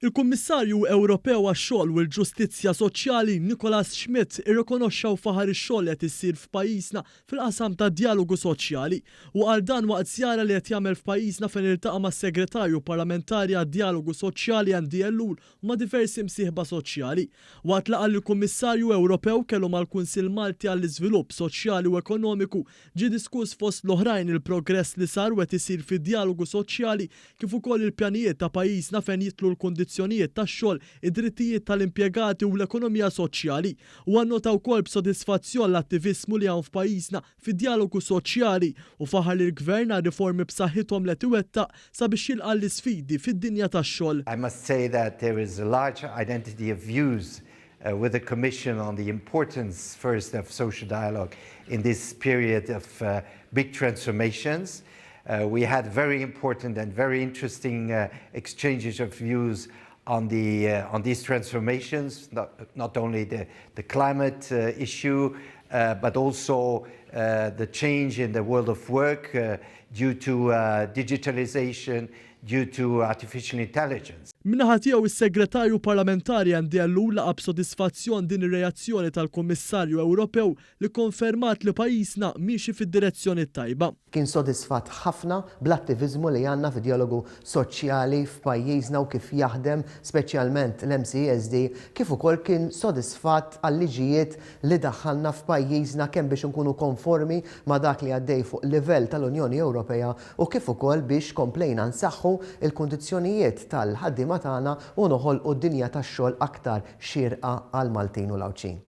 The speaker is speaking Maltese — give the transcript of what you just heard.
Il-Kummissarju Ewropew għax-Xogħol u l-Ġustizzja Soċjali Nicolas Schmit irrikonoxxa u faħar ix-xogħol li qed issir f'pajjiżna fil-qasam tad-djalogu soċjali. Hu qal dan waqt żjara li qed jagħmel f'pajjiżna fejn iltaqa' mas-Segretarju Parlamentari għad-Djalogu Soċjali Andy Ellul u ma' diversi msieħba soċjali. Waqt laqgħa li l-Kummissarju Ewropew kellu mal-Kunsill Malti għall-Iżvilupp Soċjali u Ekonomiku ġie diskuss fost l-oħrajn il-progress li sar u qed isir fid-djalogu soċjali kif ukoll il-pjanijiet ta' pajjiżna fejn jidħlu l-kundizzjonijiet tax-xogħol, id-drittijiet tal-impjegati u l-ekonomija soċjali. Huwa nnota wkoll b'sodisfazzjon l-attiviżmu li hawn f'pajjiżna fid-djalogu soċjali u faħar lill-Gvern għar-riformi b'saħħithom li qed iwettaq sabiex jilqa' għall-isfidi fid-dinja tax-xogħol. I must say that there is a large identity of views with the Commission on the importance first of social dialogue in this period of big transformations. We had very important and very interesting exchanges of views on the on these transformations, not, not only the, the climate issue, but also the change in the world of work due to digitalization, due to artificial intelligence. Min-naħa tiegħu is-Segretarju Parlamentari Andy Ellul laqa' b'sodisfazzjon din ir-reazzjoni tal-Kummissarju Ewropew li kkonfermat li pajjiżna miexi fid-direzzjoni t-tajba. Kien sodisfatt ħafna bl-attiviżmu li għandna fid-djalogu soċjali f'pajjiżna u kif jaħdem speċjalment l-MCESD kif ukoll kien sodisfatt għal-liġijiet li daħħalna f'pajjiżna kemm biex inkunu konformi ma' dak li għaddej fuq livell tal-Unjoni Ewropea u kif ukoll biex komplejna nsaħħu l-kundizzjonijiet tal-ħaddiema tagħna u noħolqu dinja tax-xogħol aktar xierqa għall-Maltin u l-Għawdxin.